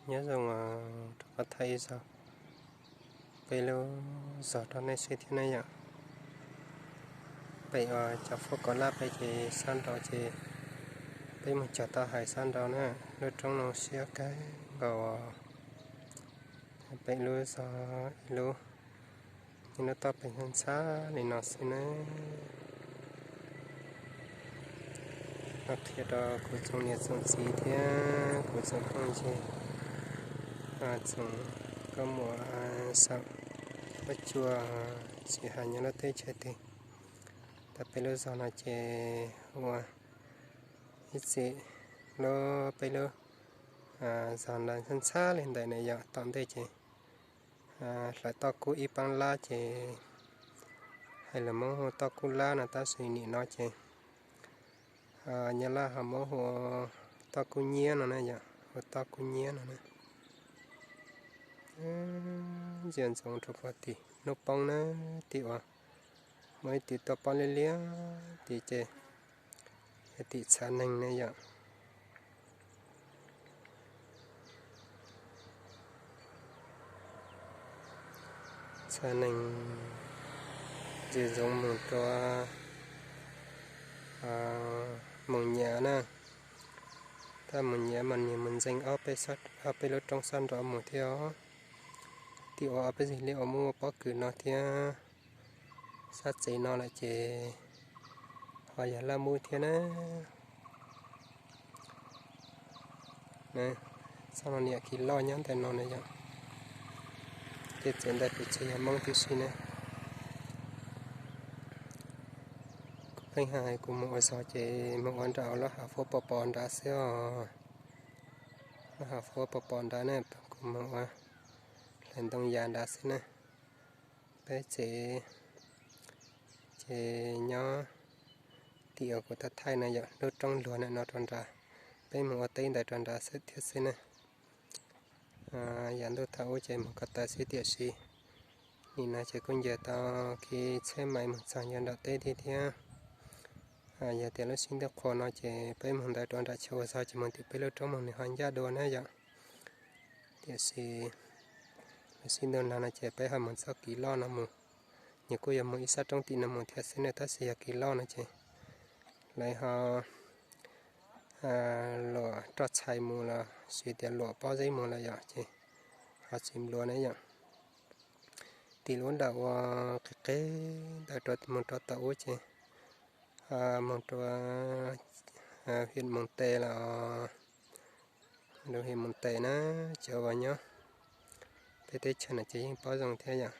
Nyob zoo, rov qab thaij ib zaug peb lub zos rau nej saib thiab na yom. Pem uas cov fab kom laj pem ces sab nraud ces peb mus cog tau hais sab nraud na. Lub roob no siab kawg nkaus. Pem lub zos ib lub, nyob lub toj pem ntxhab li no xwb na. Qhia rau kuv tsoom niam tsoom txiv thiab kuv tsoom phooj ywg tsoom nkauj muam saum huab cua, tsis hais nyob lub teb chaws twg, tau peb lub zos no ces ua ib txwm lub peb lub zos ntawd ntxhab ntxhab li ntawm ne yom. Tom ntej ces hlawv toj kub ib paab lab ces hais lus Hmoob hu toj kub lab no, tab sis nim no ces Nyab Laj ho muab hu toj kub nyiab no na yom, hu toj kub nyiab no na. Ntsia ntsoov rau puag tim hnub poob na, tim uas muaj ib tim tuaj poob liab liab tim ces yog tim txha neeg ne yom. Txha neeg ntsia ntsoov mus rau Moos Nyiam na. Thaj Moos Nyiam mas nws mus ntxeev ob peb lub roob sab nraud mus thiab os. Tim uas ob peb txig li uas muaj pob kws no thiab sab tsev no lawm ces ho yog Laj Mub thiab na. Txoj no niam kis loj nyob ntawm no na yom. Ces tsev ntawd kuj tsis yog Hmoob tib si ne. Kuv pheej hais kuv mus ua zog ces mus ua nram lub hav fuab pos pos nrad xwb os. Lub hav fuab pos pos nrad ne, kuv mus ua hlais ntoo yas nrad xwb na. Peb tsev ces nyob tim uas kuv tau thaij no yom, lub roob luag ntawm no rau nrad. Peb mus ua teb ntawd rau nrad xwb thiab xwb na. Yav ntuj thaum ub ces mus ko taw xwb tiam sis nim no ces kuj nce tau kev tsheb mais mus txog nce nram teb thiab thiab. Yog tias lub sib ntuj qhua no ces peb mus ntawd rau nram chaw ua zog ces mus tim peb lub roob mus nws ho ncaj dua na yom. Tiam sis lub sib ntuj nag no ces peb ho mus txoj kev loj no mus. Nws kuj yuav mus ib sab roob tim no mus thiab xwb ne, tab sis yog kev loj no ces lawv ho luam roj txhais mus los sis tias luam pob zeb mus lawm yom, ces ho tsis nplua ne yom. Tim lub nram uas qis qis ntawd mus rau tom ub ces mus rau hiam Moos Tes los, lub hiam Moos Tes na, cov uas nyob peb teb chaws no ces yeej paub zoo thiab yom.